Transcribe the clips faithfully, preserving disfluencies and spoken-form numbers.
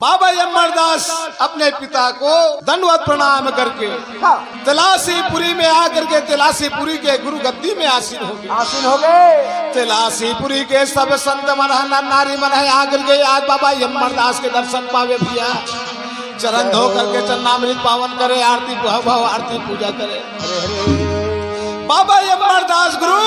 बाबा यमरदास अपने पिता को दंडवत प्रणाम करके हाँ। तलासीपुरी में आकर के तलासीपुरी के गुरु गद्दी में आसीन हो गए। आसीन हो गए। तलासीपुरी के सब संत मन है, नर नारी मन है, आकर के आज बाबा यमरदास के दर्शन पावे भैया। चरण धो करके चरणामृत पावन करे, आरती भाव भाव आरती पूजा करे। बाबा यमरदास गुरु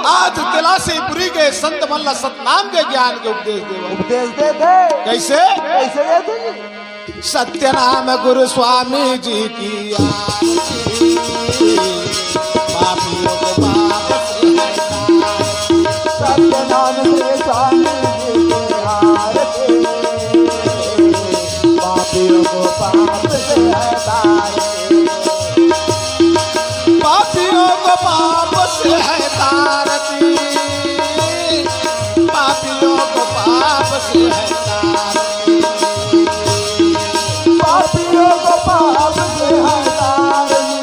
आज तलासीपुरी के संत मन ला सतनाम के ज्ञान के उपदेश देवा। उपदेश दे दे। कैसे? कैसे दे दे? सत्यनाम गुरु स्वामी जी की आरती। पापियों को पाप से हटाए। सत्यनाम गुरु स्वामी जी की आरती। पापियों को पाप से हटाए। पापियों को पाप से है तारती। पापियों को पाप से है तारती। पापियों को पाप से है तारती।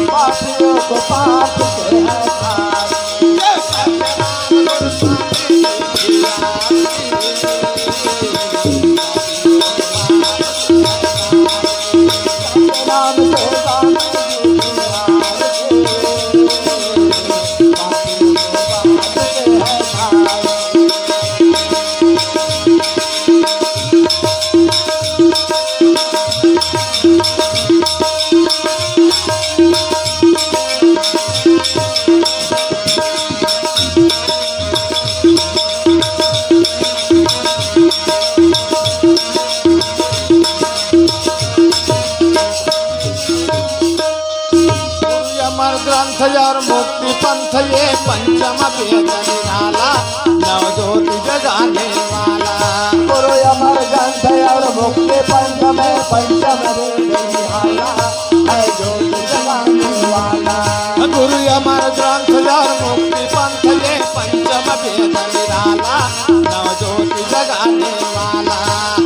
पापियों को पाप से है तारती। ये सत्यनाम गुरु स्वामी जी की आरती। गुरु अमर ग्रंथ और मुक्ति पंथ ये पंचम वेद निराला, नव ज्योति जगाने वाला। गुरु अमर ग्रंथ और मुक्ति पंथ में पंचम वेद निराला, है ज्योति जगाने वाला। गुरु अमर ग्रंथ और मुक्ति पंथ ये पंचम वेद निराला, नव ज्योति जगाने वाला।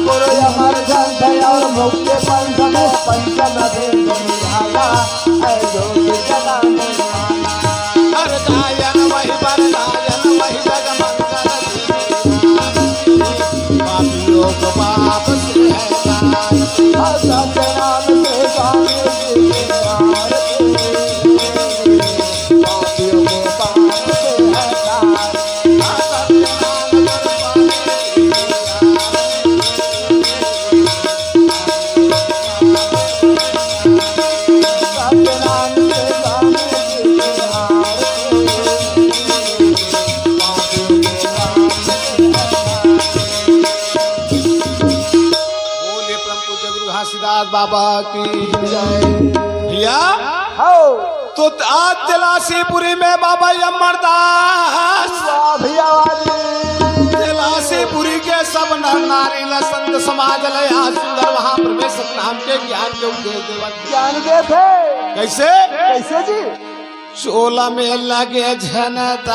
गुरु अमर ग्रंथ और मुक्ति पंथ में पंचम वेद निराला, है ज्योति जगाने वाला। हर गायन वही वर गायन वही जग मंगल दीप। पापियों को पाप से है तारती। हर सत्यनाम से स्वामी जी की आरती। पापियों को पाप से है तारती। हर सत्यनाम से स्वामी जी की आरती। बोलिए परम पूज्य गुरु घासीदास बाबा की जय। भैया, हो। तो आज तलासीपुरी में बाबा यमरदास वाह भैया, वाह जी। तलासीपुरी के सब नर नारी ला संत समाज ला आज सुंदर महाप्रवेश नाम के ज्ञान के उपदेश देवत। ज्ञान देत हे। कैसे? कैसे जी? चोला में लगे झनदार।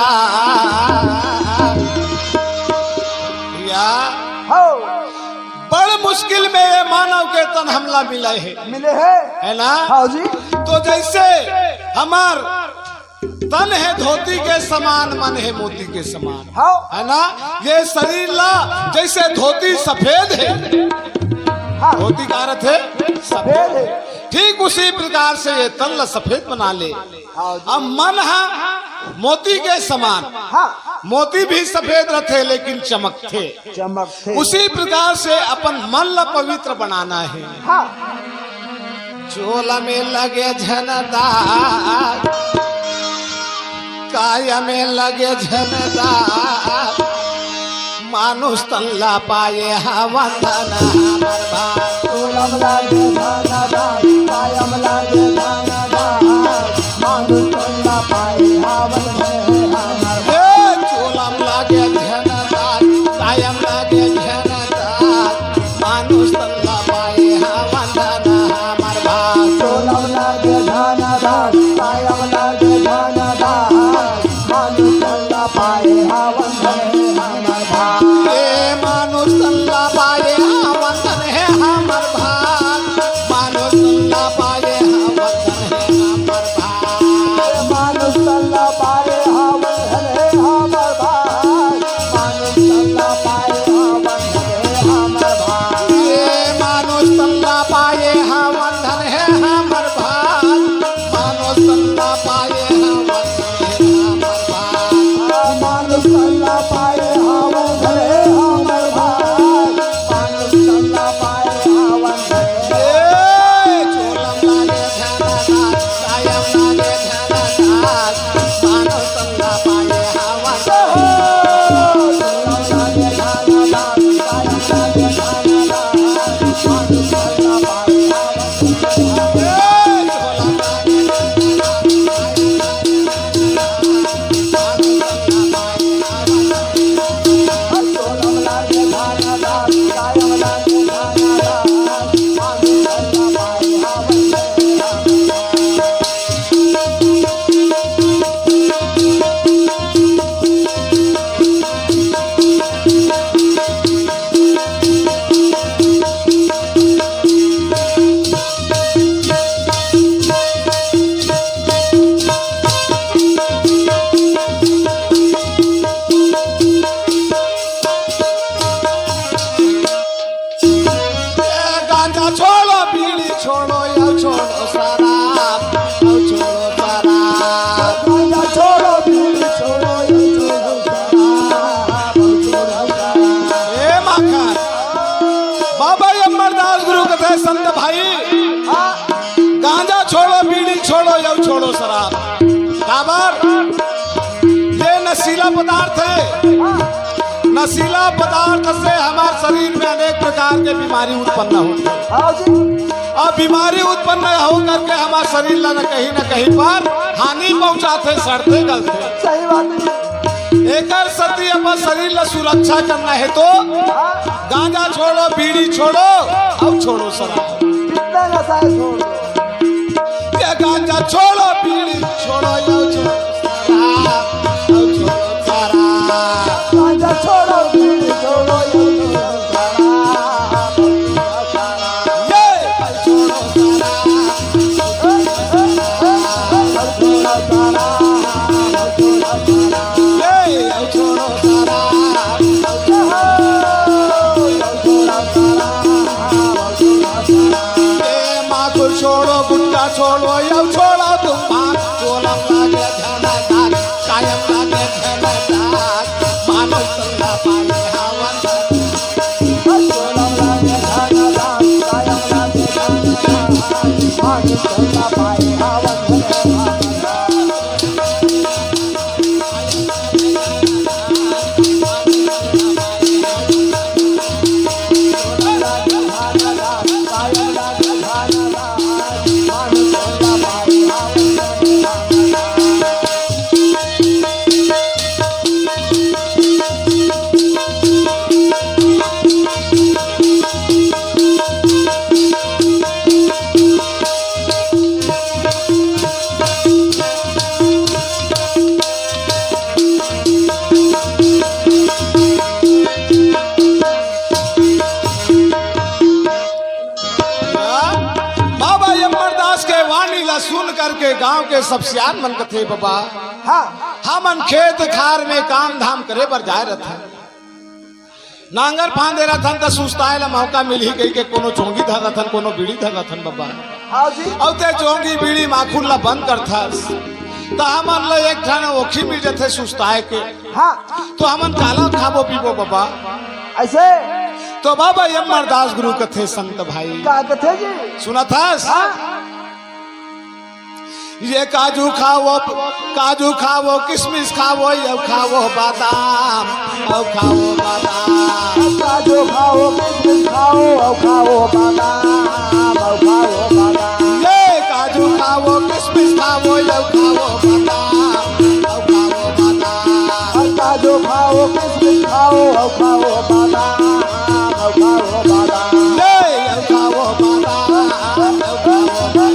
या हो। बड़ मुश्किल में ये मानव के तन हमला मिले हे। मिले हे। है ना? हाँ जी। तो जैसे हमार तन है धोती के समान, मन है मोती के समान। हाँ। है ना? ये शरीर ला जैसे धोती सफेद है, हाँ। धोती का अर्थ है सफेद है। ठीक उसी प्रकार से ये तन ला सफेद बना ले। हाँ जी। अब मन है मोती के समान, हाँ। मोती भी सफेद रहते लेकिन चमकते। चमकते। उसी प्रकार से अपन मन ला पवित्र बनाना है। हाँ। चोला में लगे झनदार, काया में लगे झनदार, मानुष तन ला पाए हवन धन हमर भाग। चोला में लगे झनदार, काया में लगे झनदार, मानुष तन ला पाए हवन धन हमर भाग। ए, चोला में लगे झनदार, काया में लगे झनदार, मानुष तन ला पाए हवन धन हमर भाग। चोला में लगे झनदार, काया में लगे झनदार, मानुष तन ला पाए हवन धन हमर भाग। ए, मानुष तन ला पाए हवन धन हे हमर भाग। गांजा छोड़ो, बीड़ी छोड़ो, यो छोड़ो शराब, यो छोड़ो शराब। गांजा छोड़ो, बीड़ी छोड़ो, यो छोड़ो शराब, यो छोड़ो शराब। ए माखन, बाबा अमरदास गुरु कथे संत भाई, हाँ। गांजा छोड़ो, बीड़ी छोड़ो, यो छोड़ो शराब। काबर? ये नशीला पदार्थ है। नशीला पदार्थ से हमारे शरीर में अनेक प्रकार के बीमारी उत्पन्न होती है। हाँ जी। अब बीमारी उत्पन्न हो करके हमारे शरीर ला न कहीं न कहीं पर हानि पहुंचाथे, सड़थे गलथे। सही बात है। एकर सेती अपन शरीर ला सुरक्षा करना है तो हाँ। गांजा छोड़ो, बीड़ी छोड़ो, अब छोड़ो शराब। जितना नशा है छोड़ दो। ये गांजा छोड़ो, बीड़ी छोड़ो, यो छोड़ो शराब, यो छोड़ो शराब। गांजा छोड़ो, बीड़ी छोड़ो, यो छोड़ो शराब, यो छोड़ो शराब। ये छोड़ो शराब, यो छोड़ो शराब, यो छोड़ो शराब। ये छोड़ो शराब, यो छोड़ो शराब। ए माखुर छोड़ो, गुटखा छोड़ो, यो छोड़ो धूम्रपान। चोलम लागे झनकार, कायम लागे झनकार, मानुष संगा पाए हवन। चोलम लागे झनकार, कायम लागे झनकार, मानुष संगा पाए हवन। बाबा अमरदास के वाणी ला सुन करके गांव के सब सियान मन कथे, "बाबा, हाँ। हमन खेत खार में काम धाम करे बर जाए रथन।" नांगर फांदे रथन त सुस्ताए ला मौका मिलही कहिके कोनो चोंगी धर रथन, कोनो बीड़ी धर रथन बबा। हाँ जी। अउ ते चोंगी बीड़ी माखुर ला बंद करथस त हमन ला एक ठन ओखी मिल जथे सुस्ताए के। हाँ। तो हमन काला खाबो पीबो बबा? ऐसे? तो बाबा अमरदास गुरु कथे संत भाई। का कथे जी? सुनथस? हाँ। ये काजू खावो, काजू खावो, किशमिश खावो, यो खावो बादाम, यो खावो बादाम। काजू खाओ, किशमिश खाओ, अउ खाओ बादाम, अउ खाओ बादाम। ये काजू खावो, किशमिश खावो, यो खावो बादाम, यो खावो बादाम। काजू खाओ, किशमिश खाओ, अउ खाओ बादाम, अउ खाओ बादाम। ये यो खावो बादाम, यो खावो बादाम।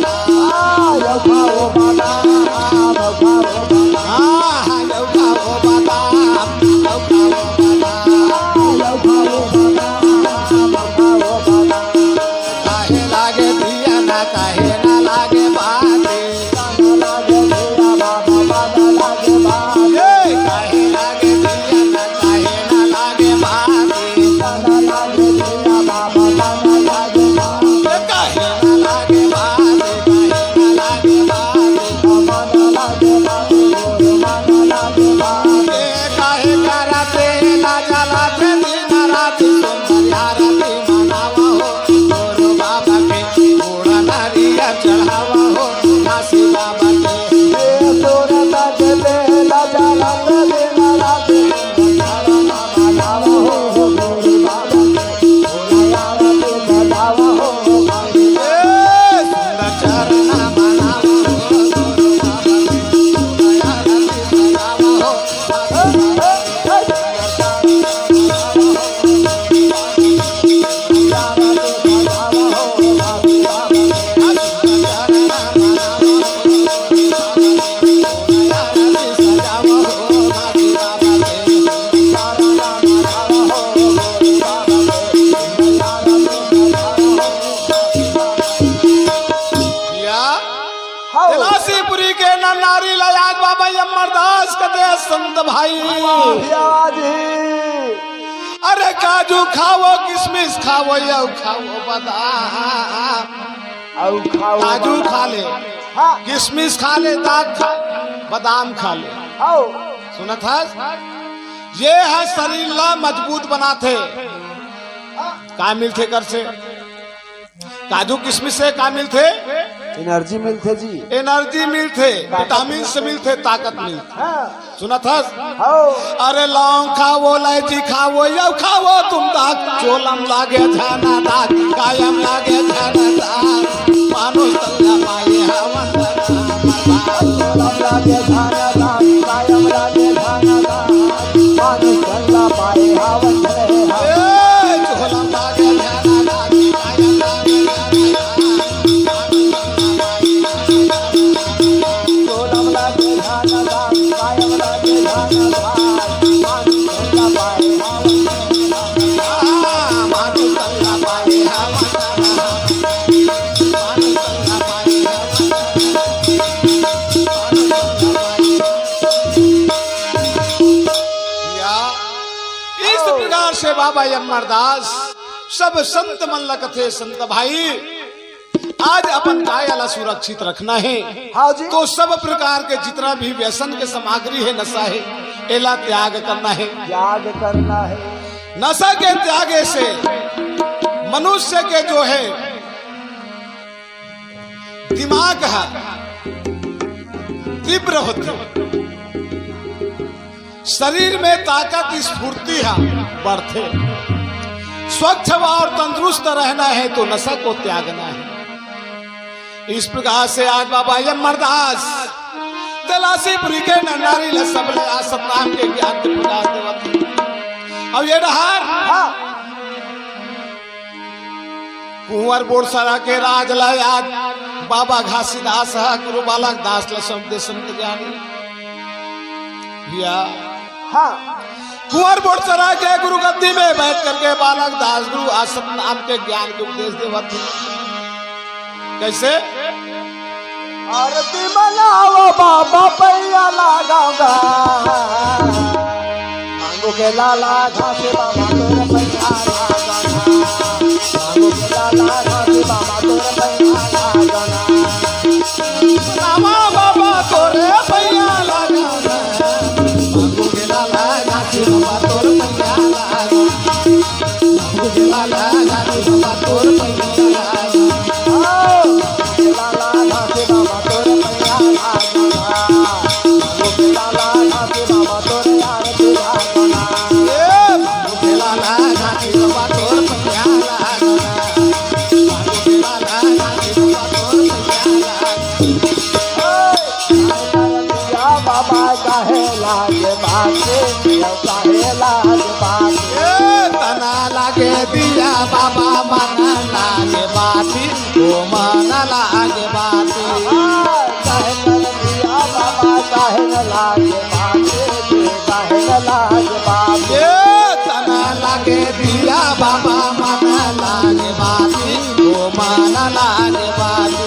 अमरदास कथे संत भाई। वाह भैया जी। अरे काजू खावो, किसमिस खावो, अउ खावो बादाम। अउ खावो काजू बादाम। खा ले, हाँ। किसमिस खा ले, दाख खा, बादाम खा ले। हव। सुनत हस? ये ह शरीर ला मजबूत बनाथे। का मिलथे एकर से? काजू किसमिस से का मिलथे? एनर्जी मिलथे जी। एनर्जी मिलथे, विटामिन से मिलथे, ताकत मिलथे। हाँ। सुनत हस? हव। अरे लौंग खावो, इलायची खावो, अउ खावो तुम दाख, चोलम लागे झना दाख, कायम लागे झना दाख, मानुष तन ला पाए हवन धन। चोलम लागे झना दाख, कायम लागे झना दाख, मानुष तन ला पाए हवन धन। ए, चोलम लागे झना दाख, कायम लागे झना दाख, मानुष तन ला पाए हवन धन। इस प्रकार से बाबा अमरदास सब संत मन ला कथे, संत भाई, आज अपन काया ला सुरक्षित रखना हे। हाँ जी। तो सब प्रकार के जितना भी व्यसन के सामग्री हे, नशा हे, एला त्याग करना हे। त्याग करना हे। नशा के त्यागे से मनुष्य के जो हे दिमाग ह तीव्र होथे। शरीर में ताकत, स्फूर्ति ह बढ़थे। स्वच्छ व अउ तंदुरुस्त रहना हे तो नशा को त्यागना हे। इस प्रकार से आज बाबा अमरदास तलासीपुरी के नरनारी ला सबले आ सतनाम के ज्ञान के प्रकाश देवत हे। अउ ये डहर हाँ। कुंवर बोड़सरा के राज ला आज बाबा घासीदास ह गुरु बालक दास ला संत संत ज्ञानी भैया। हाँ। कुंवर बोड़सरा के गुरु गद्दी में बैठ करके बालक दास गुरु आ सतनाम के ज्ञान के उपदेश देवत हे। कैसे? आरती मनाओ बाबा पैया लागा गा। मांगू के लाला घासी बाबा तोर पैया लागा गा। मांगू के लाला घासी बाबा तोर पैया लागा गा। रामा बाबा तोर पैया लागा गा। मांगू के लाला घासी बाबा तोर पैया लागा गा। बाबा काहे लाज बाटे, काहे लाज बाटे। ए तना लागे दिया बाबा, मन लागे बाती, ओ मन लागे बाती। काहे न दिया बाबा, काहे न लागे बाती, काहे न लागे बाती। ए तना लागे दिया बाबा, मन लागे बाती, ओ मन लागे बाती।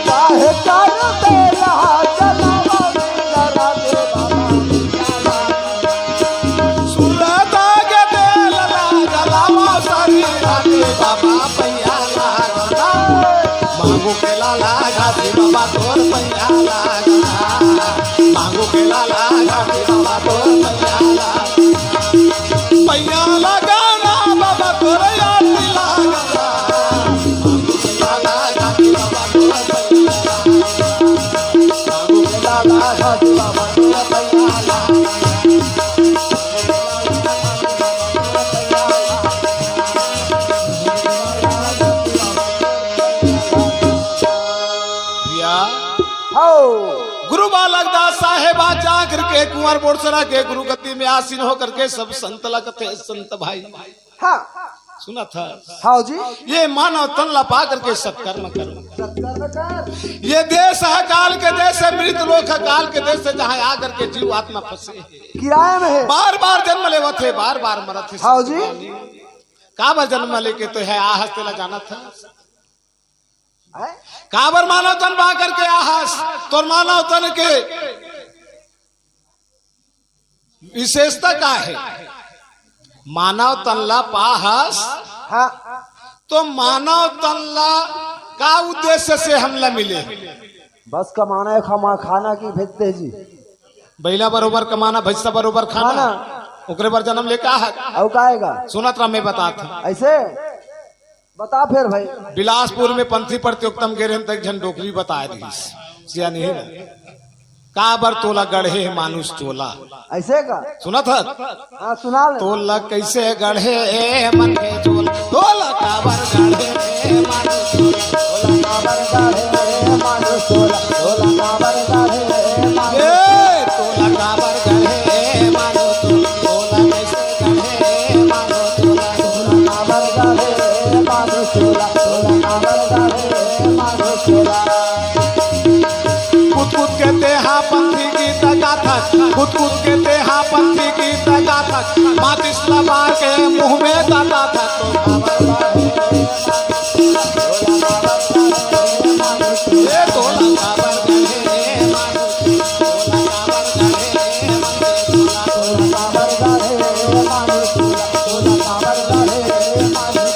काहे कर देला जलावा सुरता के तेल ला जलावा सारी राती बाबा पैया लागना। मांगू के लाला घासी बाबा तोर पैया लागना। मांगू के लाला घासी बाबा तोर पैया लागना। पैया लागना बाबा तोर आरती लागना। मांगू के लाला घासी बाबा तोर पैया लागना। भैया, हौ। गुरु बालक दास साहेबा जा करके कुंवर बोड़सरा के गुरु गद्दी में आसीन होकर के सब संत लगते संत भाई। हाँ। सुनत हस? हाँ जी। ये मानव तन ला पा करके सत्कर्म करो। सत्कर्म कर। ये देश ह काल के देश हे, मृत लोक ह काल के देश हे, जहाँ आ करके जीव आत्मा फंसे हे। किराया में हे। बार बार जन्म लेवत हे, बार बार मरत हे। हाँ जी। काबर जन्म लेके तो हे, आहस तेला जानत हस? हैं? काबर मानव तन पा करके आहस? तोर मानव तन के विशेषता का हे? मानव तन ला पाहस। हाँ। तो मानव तन ला का उद्देश्य से हमला मिले? बस कमाना हे, खाना की भेजते जी। बइला बरोबर कमाना, भैंसा बरोबर खाना। खाना। ओकरे बर जन्म लेके आहा। अउ का आएगा? सुनत रह, मैं बतात हँव। अइसे? बता फेर भाई। बिलासपुर में पंथी प्रतियोगिता में गे रहेन त एक झन डोकरी बताय दिस। सियान हे ना। काबर तोला गढ़े हे मानुष चोला। अइसे का? सुनत हस? हाँ, सुना ले। तोला कइसे गढ़े हे मन के चोला, तोला काबर गढ़े हे मानुष चोला, तोला काबर गढ़े हे मानुष चोला, तोला काबर गढ़े हे मानुष ए, तोला काबर गढ़े हे मानुष चोला, तोला कइसे गढ़े हे मानुष चोला, तोला काबर गढ़े हे मानुष चोला, तोला काबर गढ़े हे मानुष चोला। कूद कूद के तेहा पंथी गीत गाथस, कूद कूद के तेहा पंथी गीत गाथस, माचिस ला बार के मुँह में दबाथस। तो काबर बाहे ए तोला काबर गढ़े मानुष, तोला काबर गढ़े मानुष, तोला काबर गढ़े मानुष, तोला काबर गढ़े मानुष।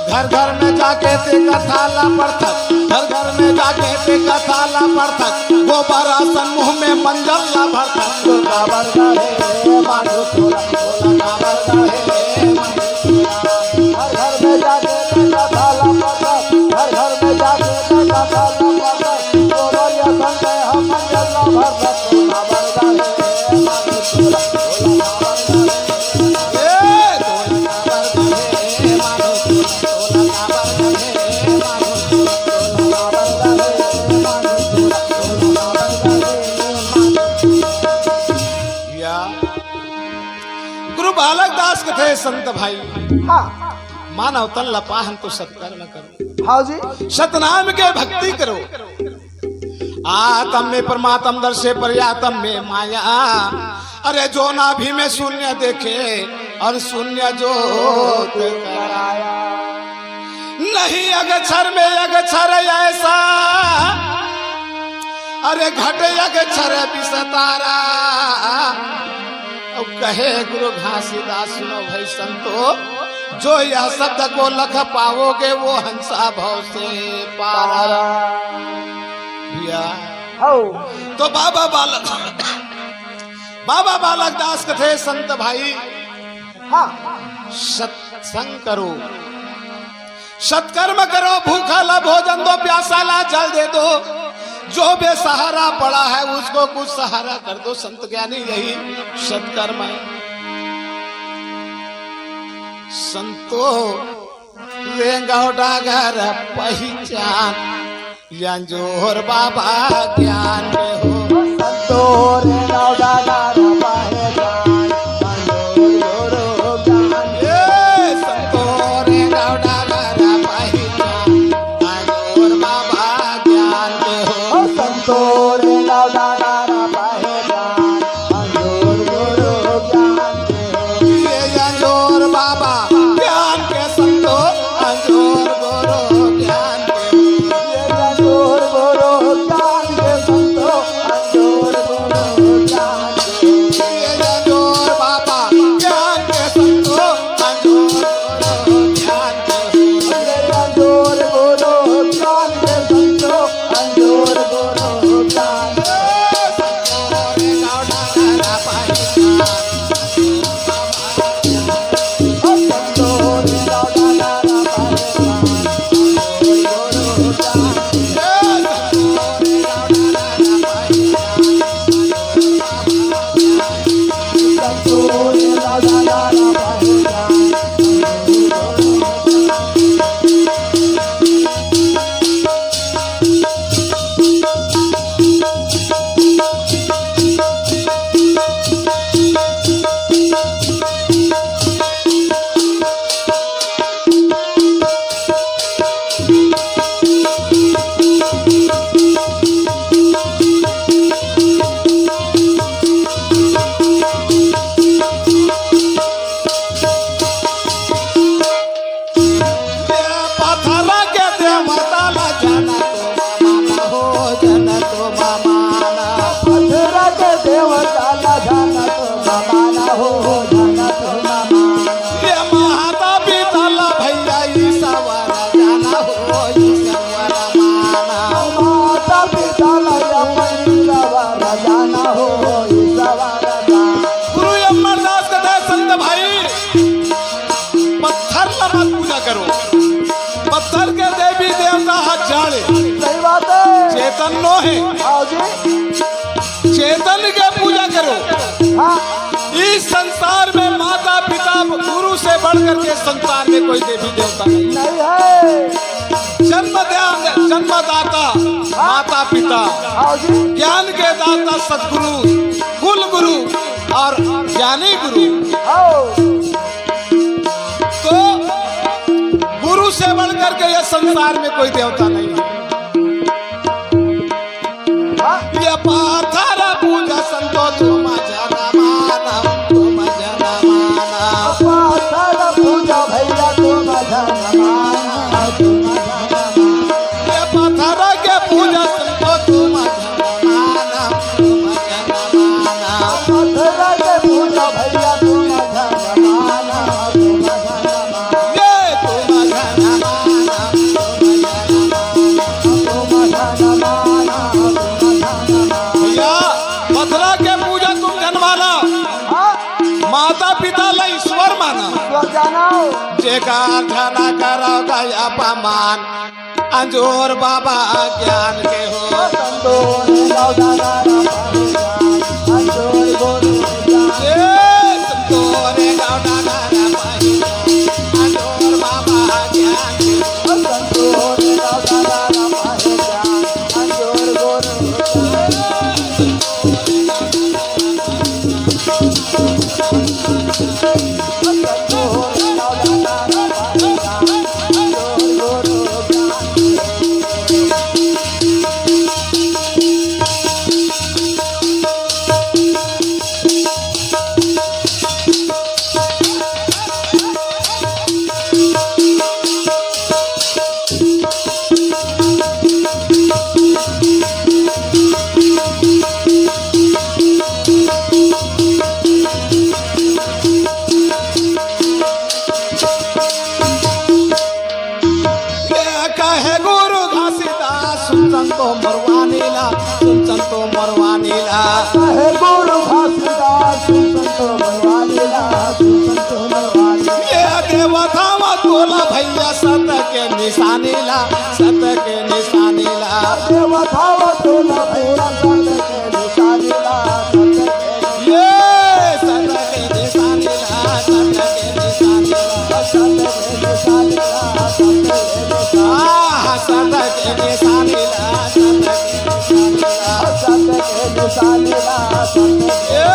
घर घर में जाके ते कथा ला पढ़थस, घर घर में जाके ते कथा ला पढ़थस, गोबर असन मुँह में मंजन ला भरथस। तो काबर गढ़े मानुष चोला, तोला काबर गढ़े मानुष चोला। घर घर में जाके ते कथा ला पढ़थस, घर घर में जाके ते कथा ला पढ़थस, गोबर असन ते हम मंजन ला भरथस। तो काबर गढ़े मानुष चोला, तोला काबर गढ़े ए, तोला काबर गढ़े मानुष चोला, तोला काबर गढ़े मानुष चोला, तोला काबर गढ़े मानुष चोला, तोला काबर गढ़े मानुष चोला। या। गुरु बालक दास कथे संत भाई, हाँ। मानव तन ला पाहन तो सत्कर्म करो। हाँ जी। सतनाम के भक्ति करो। आतम में परमात्म दर्शे, पर्यातम में माया। अरे जो नाभि में शून्य देखे और शून्य जोत कराया। नहीं अक्षर में अक्षर ऐसा, अरे घट अक्षर विस्तारा। अब कहे गुरु घासीदास, सुनो भाई संतो, जो यह शब्द को लख पाओगे वो हंसा भव से पारा। भैया, हौ। तो बाबा बालक, बाबा बालक दास कथे संत भाई, हाँ। सत्संग करो, सत्कर्म करो, भूखा ला भोजन दो, प्यासा ला जल दे दो, जो बेसहारा पड़ा है उसको कुछ सहारा कर दो। संत ज्ञानी यही सत्कर्म है। संतो रेंगव डागर पहिचान, अंजोर बाबा ज्ञान के हो। संतो रेंगव डागर पहिचान, अंजोर गुरु ज्ञान के। ए, संतो रेंगव डागर पहिचान, अंजोर बाबा ज्ञान के हो। ओ संतो रेंगव डागर पहिचान, अंजोर गुरु ज्ञान के हो। ये अंजोर बाबा ज्ञान के संतो, अंजोर गुरु ज्ञान के। ये अंजोर गुरु ज्ञान के संतो, अंजोर गुरु ज्ञान के। हो, हो, जाना तो ना माना। ये माता पिता ला भैया ईश्वर जाना हो, ईश्वर माना। माता पिता ला अपन ईश्वर जाना हो, ईश्वर जाना। गुरु अमरदास कहते हैं, संत भाई, पत्थर ला मत पूजा करो। पत्थर के देवी देवता ह जड़, सही बात है। चेतन नो हे। हाँ जी। चेतन के पूजा करो। हाँ। इस संसार में माता पिता गुरु से बढ़ करके संसार में कोई देवी देवता नहीं। नहीं है। जन्मदा-, जन्मदाता माता पिता, हाँ जी। ज्ञान के दाता सदगुरु, कुल गुरु और ज्ञानी गुरु। आओ। तो गुरु से बढ़ करके यह संसार में कोई देवता नहीं है। हाँ। ये पत्थर पूजा संतो तुम जन मानव, तुम जन मानव। पत्थर पूजा भैया तुम जन मानव, तुम जन मानव। ये पत्थर के पूजा संतो तुम जन मानव, तुम जन मानव। पत्थर के पूजा भैया तुम जन मानव, तुम जन मानव। ये तुम जन मानव, तुम जन मानव। भैया, पत्थर के पूजा तुम जन मानव। हाँ। माता पिता ला ईश्वर मानव। ईश्वर जानो। जेकर झन करव गय अपमान, अंजोर बाबा ज्ञान के हो। संतोर गौड़ा गारा पाए जान, अंजोर गुरु ज्ञान। ए, संतोर गौड़ा गारा पाए जान, अंजोर बाबा ज्ञान के हो। संतोर गौड़ा गारा पाए जान, अंजोर गुरु ज्ञान। ये कहे गुरु घासीदास, सुन संतो मरवानी ला, सुन संतो मरवानी ला। कहे गुरु घासीदास, सुन संतो मरवानी ला, सुन संतो मरवानी ला। ये देवतावा तोला भैया सत के निशानी ला, सत के निशानी ला। देवतावा तोला भैया सत के निशानी ला, सत के ये सत के निशानी ला, सत के निशानी ला। सत के निशानी ला, सत के निशानी ला। आह, सत के निशानी ला, सत के निशानी ला। सत के निशानी ला, सत के ए,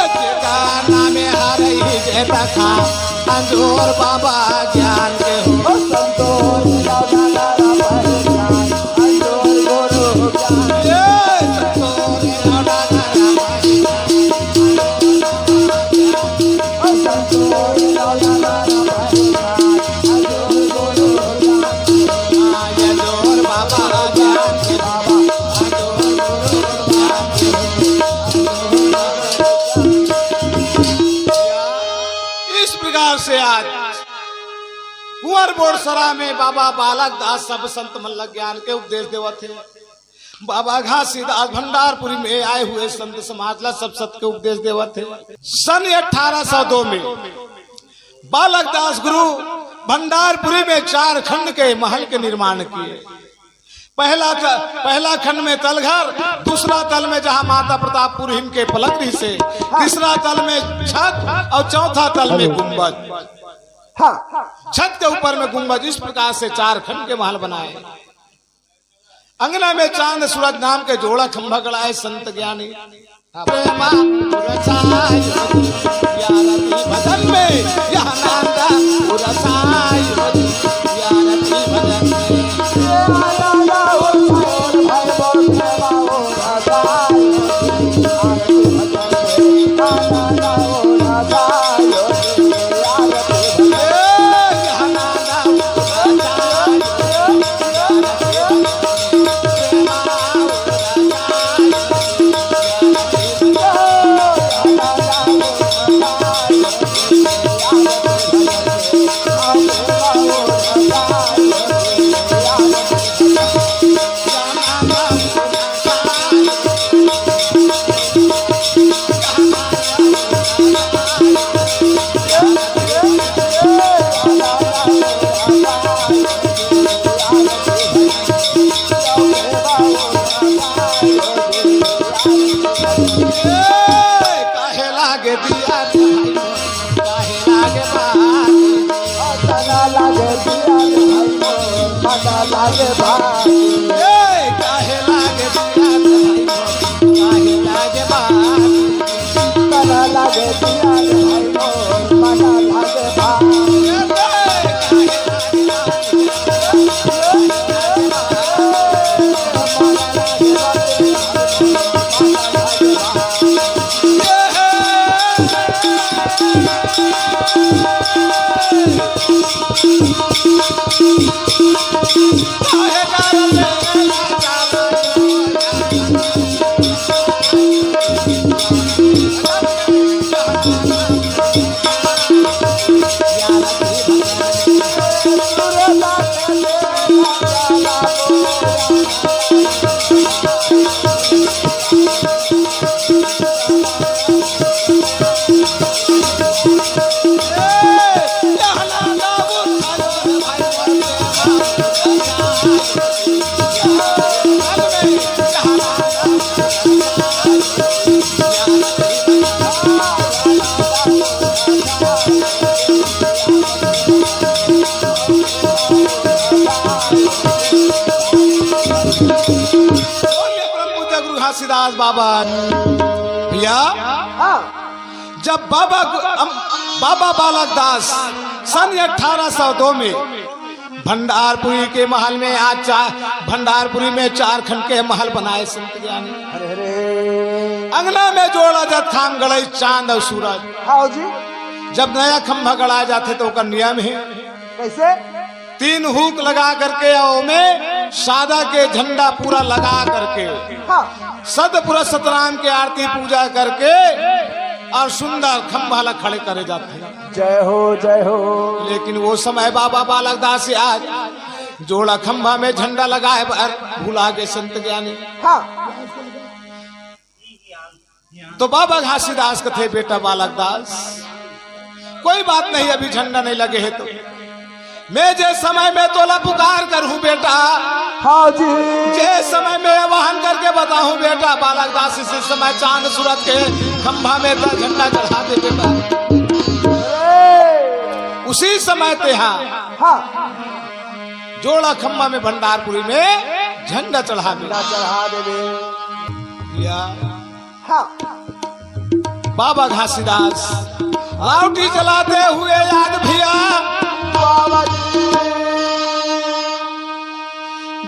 जेकर नाम हरही जेतखा, अंजोर बाबा ज्ञान के हो। संतोर बाबा ला पहचान। इस प्रकार से आज कुंवर बोरसरा में बाबा बालक दास सब संत मन ल ज्ञान के उपदेश देवत हे। बाबा घासीदास भंडारपुरी में आए हुए संत समाज ला सब सत के उपदेश देवत हे। सन अठारह सौ दो में बालक दास गुरु भंडारपुरी में चार खंड के महल के निर्माण किए। पहला ख-, पहला खंड में तलघर, दूसरा तल में जहां माता प्रतापपुरी के पलंग रहिसे, तीसरा तल में छत और चौथा तल में गुंबद। हाँ। छत के ऊपर में गुंबद, इस प्रकार से चार खंड के महल बनाए। अंगना में चांद सूरज नाम के जोड़ा खंभा गड़ाए संत ज्ञानी। प्रेमा उरसायो यारती भजन में, यह नांदा उरसायो यारती भजन में। काहे लागे भाई मोर, काहे लागे भाई? ए, काहे लागे भाई मोर, काहे लागे भाई? बोलिए परम पूज्य गुरु घासीदास बाबा। भैया, हाँ। जब बाबा गु-, अम-, बाबा बालक दास सन अठारह सौ दो में भंडारपुरी के महल में, आज चा-, भंडारपुरी में चार खंड के महल बनाए संत ज्ञानी। अरे, अरे। अंगना में जोड़ा जात खाम गड़ई चांद अउ सूरज। हाँ जी। जब नया खंभा गड़ाए जाथे तो ओकर नियम हे। कैसे? तीन हुक लगा करके अउ ओमे सादा के झंडा पूरा लगा करके, हाँ। सतपुरुष सतराम के आरती पूजा करके अउ सुंदर खंभा ला खड़े करे जाथे। जय हो, जय हो। लेकिन वो समय बाबा बालक दास आज जोड़ा खंभा में झंडा लगाए बर भुला गे संत ज्ञानी। हाँ। तो बाबा घासीदास कथे, "बेटा बालक दास, कोई बात नहीं, अभी झंडा नहीं लगे हे तो मैं जे समय में तोला पुकार करहूँ बेटा, हाँ जी। जे समय में आवाहन करके बताहूँ बेटा बालक दास, इसी समय चांद सूरज के खंभा में त झंडा चढ़ा दे बेटा।" ए। उसी समय तेहा हाँ। जोड़ा खंभा में भंडारपुरी में झंडा चढ़ा दे। झंडा चढ़ा देबे। या हाँ। बाबा घासीदास रावटी जलाते हुए याद भैया, बाबा जी।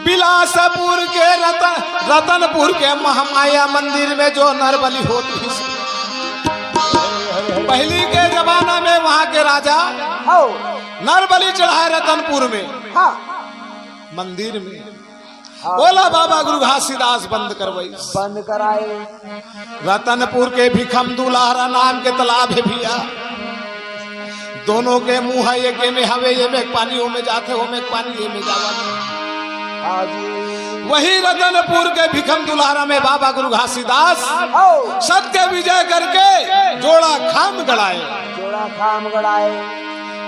बिलासपुर के रतन, रतनपुर के महामाया मंदिर में जो नरबलि होत रहिस। पहिली के जमाना में वहाँ के राजा हाँ। नरबलि चढ़ाए रतनपुर में, हाँ। मंदिर में। हाँ। ओला बाबा गुरु घासीदास बंद करवाइस। बंद कराए। रतनपुर के भिखम दुलारा नाम के तालाब हे भैया, दोनों के मुंह हे, एके में हवे, एमे पानी ओमे जाथे, ओमे पानी एमे जावत। हाँ जी। वही रतनपुर के भिखम दुलारा में बाबा गुरु घासीदास हाँ। सत्य विजय करके जोड़ा खाम गड़ाए। जोड़ा खाम गड़ाए।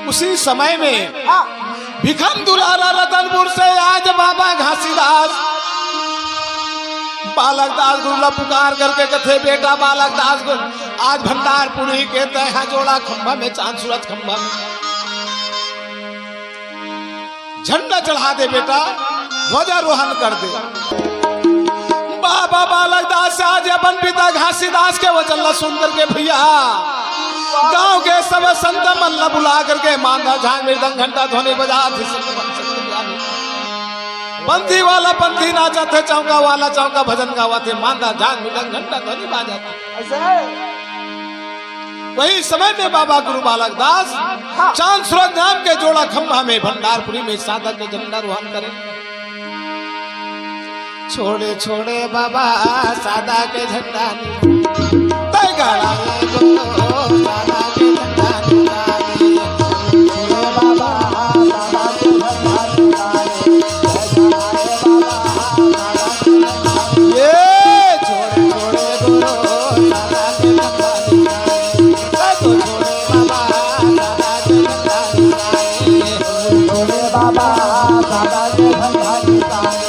उसी समय में हाँ। भिखम दुलारा रतनपुर से आज बाबा घासीदास, बालक दास गुरु ला पुकार करके कथे, "बेटा बालक दास गुरु, आज भंडारपुरी के तैहा जोड़ा खंभा में, चांद सूरज खंभा में झंडा चढ़ा दे बेटा, ध्वजारोहण कर दे।" बाबा बालक दास आज अपन पिता घासीदास के वचन ला सुन करके भैया गांव के सब संत मन ला बुला करके मांदा झांझ मृदंग घंटा ध्वनि बजात हे संत मन संत ज्ञानी। पंथी वाला पंथी नाचत हे, चौका वाला चौका भजन गावत हे, मांदा झांझ मृदंग घंटा ध्वनि बाजत हे। ऐसे है। वही समय में बाबा गुरु बालक दास हाँ। चांद सूरज नाम के जोड़ा खंभा में भंडारपुरी में सादा के झंडा रोहन करे। छोड़े छोड़े बाबा सादा के झंडा, तै गड़ा ले गो सादा के झंडा निकाले। छोड़े बाबा सादा के झंडा निकाले। ये छोड़े छोड़े गो सादा के झंडा निकाले। तै तो छोड़े बाबा सादा के झंडा निकाले। छोड़े बाबा सादा के झंडा निकाले।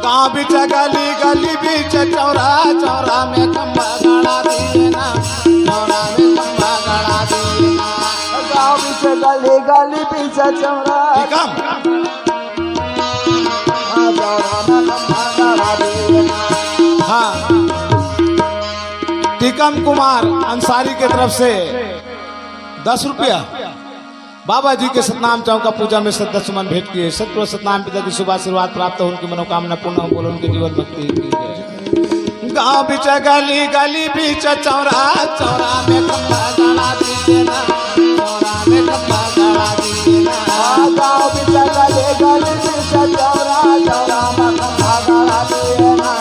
गांव बीच गली, गली बीच चौरा, चौरा में खंभा गड़ा दिए ना, चौरा में खंभा गड़ा दिए ना। गांव बीच गली, गली बीच चौरा। टीकम। हाँ, चौरा में खंभा गड़ा दिए ना। हाँ। टीकम कुमार अंसारी के तरफ से दस रुपया। बाबा जी के सतनाम चौका पूजा में श्रद्धा सुमन भेंट किए। सतगुरु सतनाम पिता की शुभ आशीर्वाद प्राप्त हो, उनकी मनोकामना पूर्ण हो, बोलो उनके जीवन भक्ति की जय। गांव बीच गली, गली बीच चौरा, चौरा में खंभा गड़ा दिए ना, चौरा में खंभा गड़ा दिए ना। गांव बीच गली, गली बीच चौरा, चौरा में खंभा गड़ा दिए ना,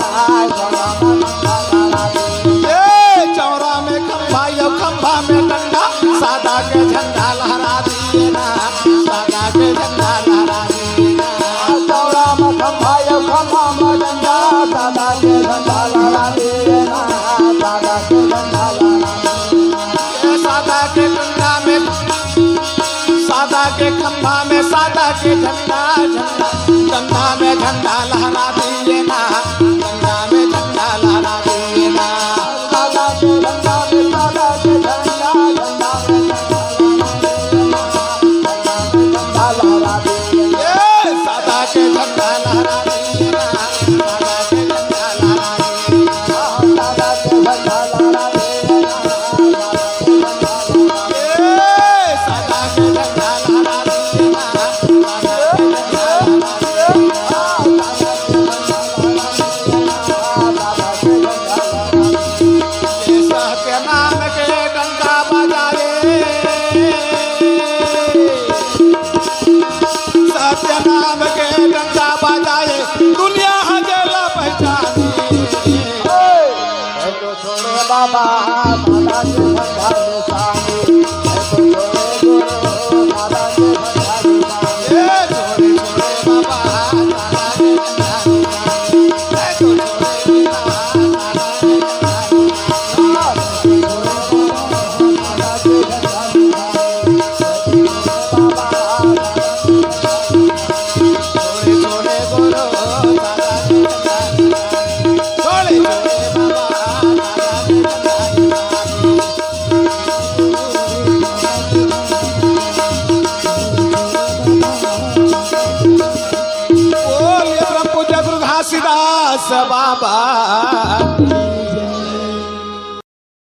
चौरा में खंभा गड़ा दिए ना। ए, चौरा में खंभा, यो खंभा में डंडा, सादा के झंडा लहरा दिए ना, सादा के झंडा लहरा दिए ना। चौरा में खंभा, यो खंभा में डंडा, सादा के झंडा लहरा दिए ना, सादा के झंडा लहरा दिए ना। ये सादा के डंडा में, सादा के खंभा में, सादा के झंडा, झंडा, झंडा में झंडा लहरा दिए ना, झंडा में झंडा लहरा दिए ना। सत्यनाम के डंका बजाए, सत्यनाम के डंका बजाए, दुनिया हजेला पहचानी। छोड़े बाबा, बाबा के भंडार में पानी। बोलिए परम पूज्य गुरु घासीदास बाबा।